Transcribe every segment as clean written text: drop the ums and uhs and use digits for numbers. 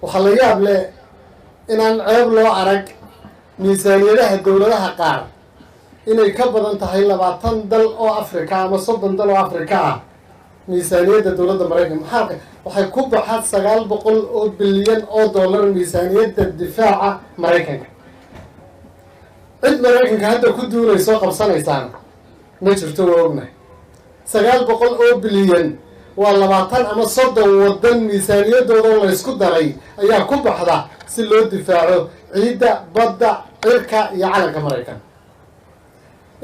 Waxaa la yaab leh inaan ceeb loo arag miisaaniyadaha dowladaha qaar inay ka badan tahay 20 dal oo Afrika ama 30 dal oo Afrika ah miisaaniyadda dowladda Maraykanka. Maxaa waxay ku baxaa 900 oo bilyan oo dollar miisaaniyadda difaaca Maraykanka? Cid Maraykanka hadda ku duulaysoo qabsanaysaan ma jirto, waa ognahay. 900 oo bilyan waa 20 ama 30 waddan miisaaniyaddooda la ysku daray ayaa ku baxda si loo difaaco ciidda, badda, cirka iyo calanka Maraykan.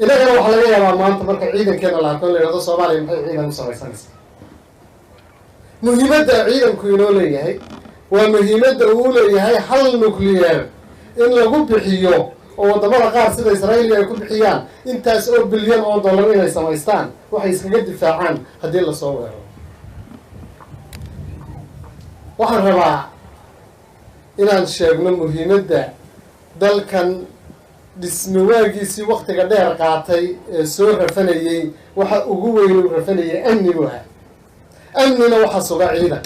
Inagana waxaa laga yaabaa maanta marka ciidankeena la arko in la yidhahdo Soomaaliya maxay ciidan u samaysanaysaa? Muhiimadda ciidanku inoo leeyahay waa muhiimadda uu leeyahay hal nuclear in lagu bixiyo oo waddamada qaar sida Israa'iil ay ku bixiyaan intaas oo bilyan oo dollar inay samaystaan waxay iskaga difaacaan haddii lasoo weeraro. Waxaan rabaa inaan sheegno muhiimadda dalkan dhismiwaagiisii waktiga dheer qaatay ee soo rafanayey. Waxa ugu weyn uu rafanayay amni buu ahaa, amnina waxaa suga ciidan.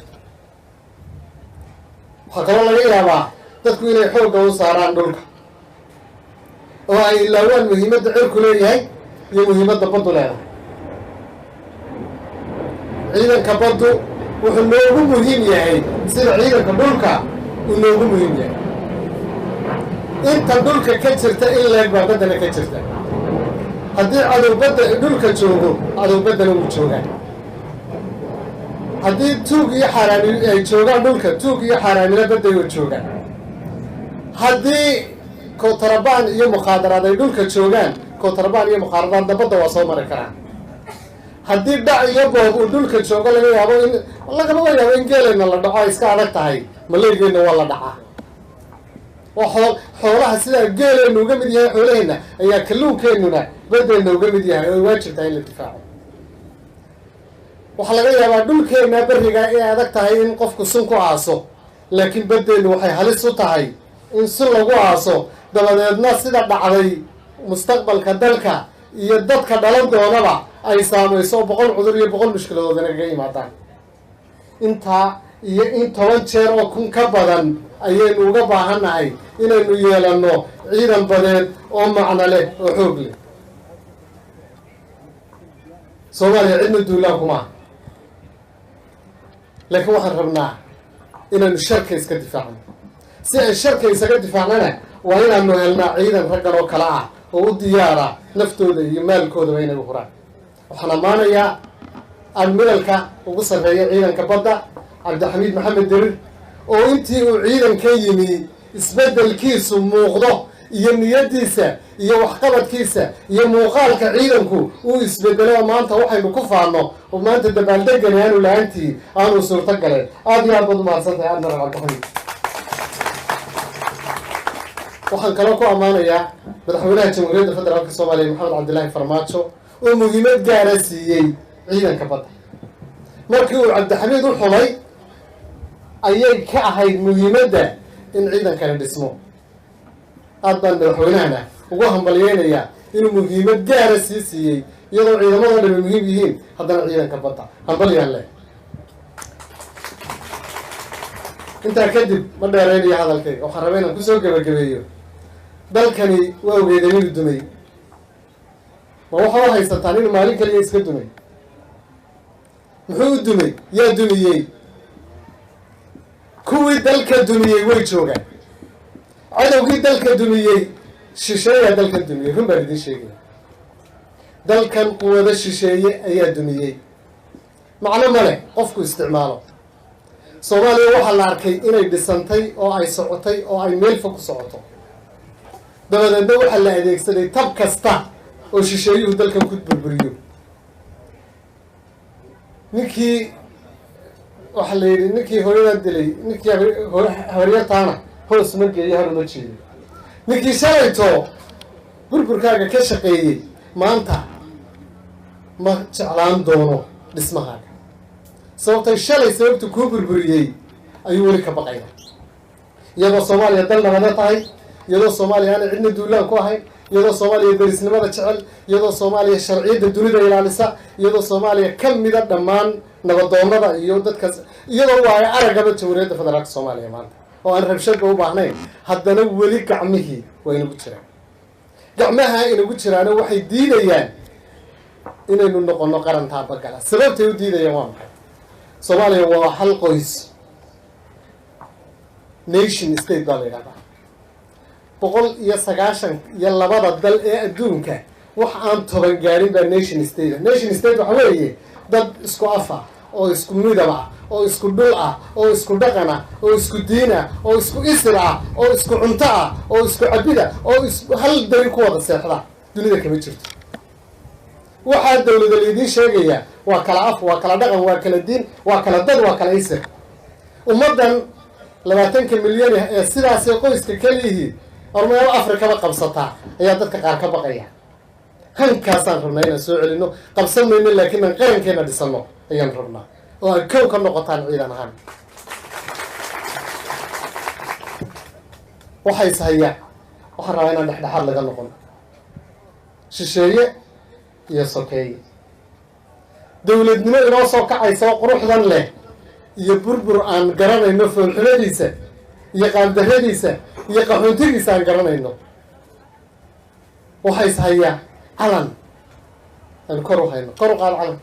Waxaa kaloo laga yaabaa dadku inay xoogga u saaraan dhulka oo ay ilaawaan muhiimadda cirku leeyahay iyo muhiimadda baddu leedahay. Ciidanka baddu wuxuu noogu muhiim yahay sida ciidanka dhulka uu noogu muhiim yahay. Inta dhulka ka jirta in leeg baa baddana ka jirta. Haddii cadow badda dhulka joogo, cadow baddana wuu joogaa. Haddii tuug iyo xaaraami ay joogaan dhulka, tuug iyo xaaraamina badday way joogaan. Haddii kotarabaan iyo mukhaadaraad ay dhulka joogaan, kotarabaan iyo mukhaadaraadna badda waa soo mari karaan. Haddii dhac iyo boob uu dhulka joogo, laga yaabo in lagama yaabo in geelayna la dhaco, ay iska adag tahay, maleygeenna waa la dhacaa. Waa xoolaha sidaa geeleennu uga mid yahay xoolaheenna ayaa kalluunkeennuna baddeenna uga mid yahay oo ay waajib tahay in la difaaco. Waxaa laga yaabaa dhulkeenna berriga inay adag tahay in qofku sun ku aaso, laakiin baddeennu waxay halis u tahay in sun lagu aaso, dabadeedna sida dhacday mustaqbalka dalka iyo dadka dhalan doonaba ay saamayso, 100 cudur iyo 100 mushkiladood inagaga yimaadaan. Intaa iyo in 10 jeer oo kun ka badan ayaynu uga baahannahay inaynu yeelanno ciidan badeed oo macno leh oo xoog leh. Soomaaliya cidna duulaan kuma aha, laakiin waxaan rabnaa inaynu sharka iska difaacno. Si aan sharka isaga difaacnana waa inaanu helnaa ciidan raggan oo kale ah oo u diyaara naftooda iyo maalkoodaba inay u huraan. Waxaan ammaanayaa admiralka ugu sarreeya ciidanka badda, Cabdixamiid Maxamed Dirir, oo intii uu ciidanka yimi isbeddelkiisu muuqdo iyo niyaddiisa iyo waxqabadkiisa iyo muuqaalka ciidanku uu isbedelo, oo maanta waxaynu ku faanno oo maanta dabaaldegani aanu la-aantii aanu suurto galeen. Aada iyo aad baad umahadsan tahay, admiral Cabdixamiid. Waxaan kaloo ku ammaanayaa madaxweynaha Jamhuuriyadda Federaalka Soomaaliya, Maxamed Cabdillaahi Farmaajo, oo muhiimad gaara siiyey ciidanka badda. Markii uu Cabdixamiid u xulay ayay ka ahayd muhiimadda in ciidankani dhismo. Aad baan madaxweynahana ugu hambalyeynayaa inuu muhiimad gaara sii siiyey, iyadoo ciidamadoo dhami muhiim yihiin haddana ciidanka badda hambalyaan leh. Intaa kadib ma dheeraynayo hadalkayga. Waxaan rabay inaan kusoo gebagabeeyo: dalkani waa ogeedeen inuu dumay. Ma waxa u haysataan inuu maalin kaliya iska dumay? Muxuu u dumay? Yaa dumiyey? Kuwii dalka dumiyey way joogaan. Cadowgii dalka dumiyey, shisheeyaa dalkan dumiyey. Run baan idiin sheegaya, dalkan quwado shisheeye ayaa dumiyey. Macno ma leh qofku isticmaalo. Soomaaliya waxaa la arkay inay dhisantay oo ay socotay oo ay meel fog ku socoto, dabadeedna waxaa la adeegsaday tab kasta oo shisheeyuhu dalkan ku burburiyo. Ninkii waxaa la yidhi ninkii hooyadaa dilay, ninkii habaryartaana hoos ma geeyo, har uma jeedo. Ninkii shalayto burburkaaga ka shaqeeyey maanta ma jeclaan doono dhismahaaga, sababtay shalay sababta kuu burburiyey ayuu weli ka baqaya. Iyadoo Soomaaliya dal nabada tahay, iyadoo Soomaaliya aanay cidna duulaan ku ahayn, iyadoo Soomaaliya derisnimada jecel, iyadoo Soomaaliya sharciyadda dunida ilaalisa, iyadoo Soomaaliya ka mida dhammaan nabadoonada iyo dadkaas, iyadoo waayo araggaba Jamhuuriyadda Federaalka Soomaaliya maanta Oo aan rabshadba u baahnayn, haddana weli gacmihii waa inagu jiraan. Gacmaha inagu jiraana waxay diidayaan inaynu noqono qaran taabagala. Sababtay u diidayaan waa maxay? Soomaaliya waa hal qoys, nation state baa la yidhahdaa. 192-da dal ee adduunka wax aan 10 gaarin baa nation state. Nation state waxa weeye dad isku af ah, oo isku midab ah, oo isku dhul ah, oo isku dhaqan ah, oo isku diin ah, oo isku isir ah, oo isku cunto ah, oo isku cabida, oo is hal dari ku wada seexda. Dunida kama jirto. Waxaa dawlada laydiin sheegayaa waa kala af, waa kala dhaqan, waa kala diin, waa kala dad, waa kala isir. Ummaddan 20-ka milyan ee sidaasay qoyska kaliyihiin ormeel Afrikaba qabsataa ayaa dadka qaar ka baqaya. Hankaasaan rabnaa inaan soo celino. Qabsan mayno, laakiin aan qarankeena dhisano ayaan rabnaa, oo aad kow ka noqotaan ciidan ahaan. Waxay ishaya, waxaan rabaa inaan dhexdhexaad laga noqon shisheeye iyo sokeeye, dowladnimo inoo soo kacaysa oo quruxdan leh iyo burbur aan garanayno foolxumadiisa iyo qaabdarradiisa iyo qaxoontigiisa aan garanayno. Waxay ishayaa calan aan kor u hayno. Kor u qaado calan.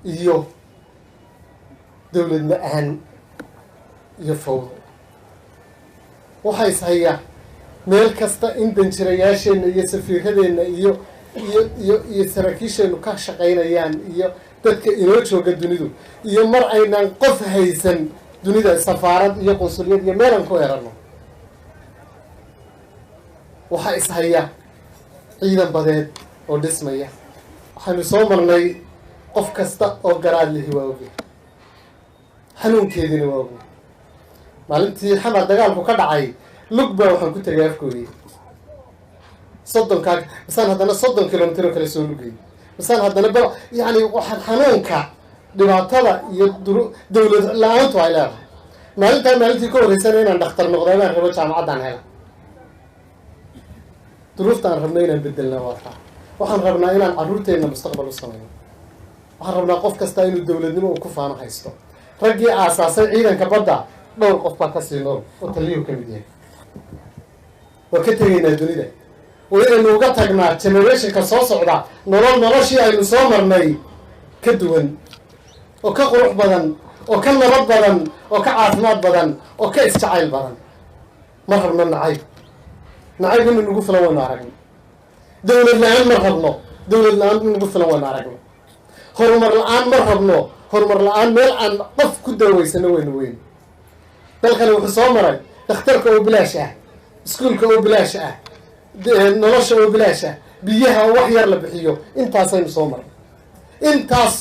Iyo dowlad la-aan iyo fawdo. Waxaa ishayaa meel kasta in danjirayaasheenna iyo safiiradeenna iyo saraakiisheennu ka shaqaynayaan iyo dadka inoo jooga dunidu, iyo mar aynaan qof haysan dunida, safaarad iyo qunsuliyad iyo meelaan ku eranno. Waxaa ishaya ciidan badeed oo dhismaya. Waxaynu soo marnay, qof kasta oo garaad lihi waa ogyahay, xanuunkeediina waa ogyahay. Maalintii Xamar dagaalku ka dhacay, lug baa waxaan ku tegay Afgooye 30-kaa, masaan haddana 30 kilomitr oo kale soo lugayay, masaan haddana ba yacni waxaan xanuunka dhibaatada iyo dawlad la-aantu ay leedahay. Maalintaa maalintii ka horreysana inaan dhakhtar noqdaa baan rabo, jaamacaddaan hela. Duruufta aan rabno inaan bedelna waa taa. Waxaan rabnaa inaan carruurteenna mustaqbal u samayno. Waxaan rabnaa qof kasta inuu dowladnimo uu ku faano haysto. Raggii aasaasay ciidanka badda dhowr qof baa kasii nool oo taliyuhu ka mid yahay. Waa ka tegaynaa dunida oo inaynu uga tagnaa generationka soo socda nolol noloshii aynu soo marnay ka duwan, oo ka qurux badan, oo ka nabad badan, oo ka caafimaad badan, oo ka isjacayl badan. Ma rabno nacayb. Nacayb inu nagu filan waynu aragno. Dowlad la-aan ma rabno. Dowlad la-aan nagu filan waynu aragno. Horumar la-aan ma rabno. Horumar la-aan meel aan qof ku daaweysano waynu weyn. Dalkani wuxuu soo maray dhakhtarka oo bilaash ah, iskuulka oo bilaash ah, nolosha oo bilaash ah, biyaha oo wax yar la bixiyo. Intaasaynu soo maray. Intaas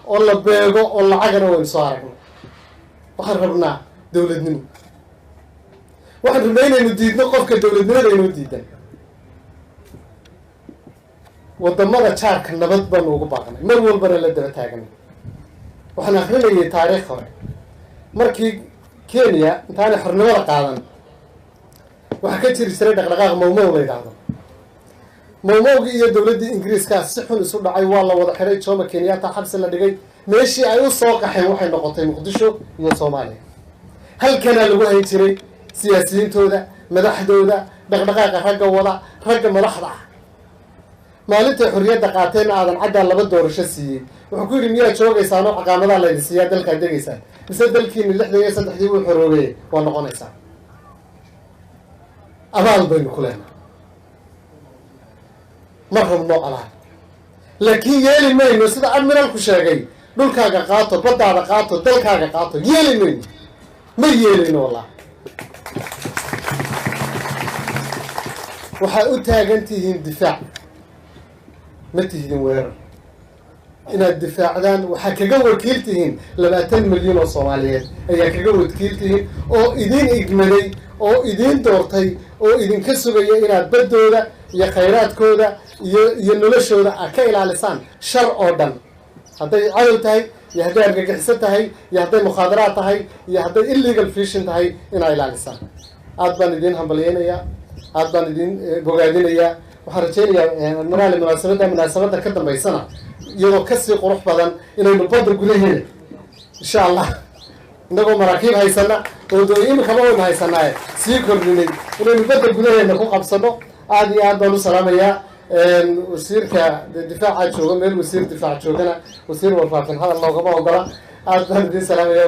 oo la beego oo lacagana waynu soo aragno. Waxaan rabnaa dowladnimo. Waxaan rabnaa inaynu diidno qofka dowladnimada inoo diidan. Wadamada jaarka nabad baanu ugu baaqnay, mar walbana la daba taaganay. Waxaan akrinayay taariikh hore, markii Kenya intaanay xornimada qaadan waxaa ka jiri jiray dhaqdhaqaaq Mawmow la yidhaahdo. Mawmowgii iyo dowladdii Ingiriiskaa si xun isu dhacay, waa la wada xiray. Jomo Kenyatta xabsi la dhigay. Meeshii ay u soo qaxeen waxay noqotay Muqdisho iyo Soomaaliya. Halkanaa lagu hayn jiray siyaasiyiintooda, madaxdooda, dhaqdhaqaaqa ragga wada, ragga madaxda ah. Maalintay xorriyadda qaateenna Aadan Caddaa laba doorasho siiyey. Wuxuu ku yidhi: "Miyaad joogaysaan oo caqaamadaa laydin siiyaa, dalkaad degaysaan, mise dalkiini 63-dii wuu xoroobeye waa noqonaysaa?" Abaal baynu ku leenahay. Ma rabno abaal, laakiin yeeli mayno sida admiralku sheegay: dhulkaaga qaato, baddaada qaato, dalkaaga qaato. Yeeli mayno, ma yeelayno wallah. Waxaa u taagan tihiin difaac, ma tihdin weerar. Inaad difaacdaan waxaa kaga wakiil tihiin 20 milyan oo Soomaaliyeed ayaa kaga wakiil tihiin, oo idiin igmaday, oo idiin doortay, oo idinka sugaya inaad baddooda iyo khayraadkooda iyo noloshooda aad ka ilaalisaan shar oo dhan, hadday cadow tahay iyo hadday argagixiso tahay iyo hadday mukhaadaraad tahay iyo hadday illegal fishing tahay, inaad ilaalisaan. Aad baan idiin hambalyeynayaa, aad baan idiin bogaadinayaa. Waxaan rajaynayaa, admiraali, munaasabadda ka dambaysana Iyadoo kasii qurux badan inaynu badda gudaheeda, insha Allah, inagoo maraakiib haysana oo doo imikaba waynu haysanaaye sii kordhinay, inaynu badda gudaheena ku qabsano. Aada iyo aad baan u salaamayaa wasiirka difaaca jooga. Meel wasiir difaac joogana wasiir warfaafin hadal loogama ogola. Aad baan idiin salaamaya.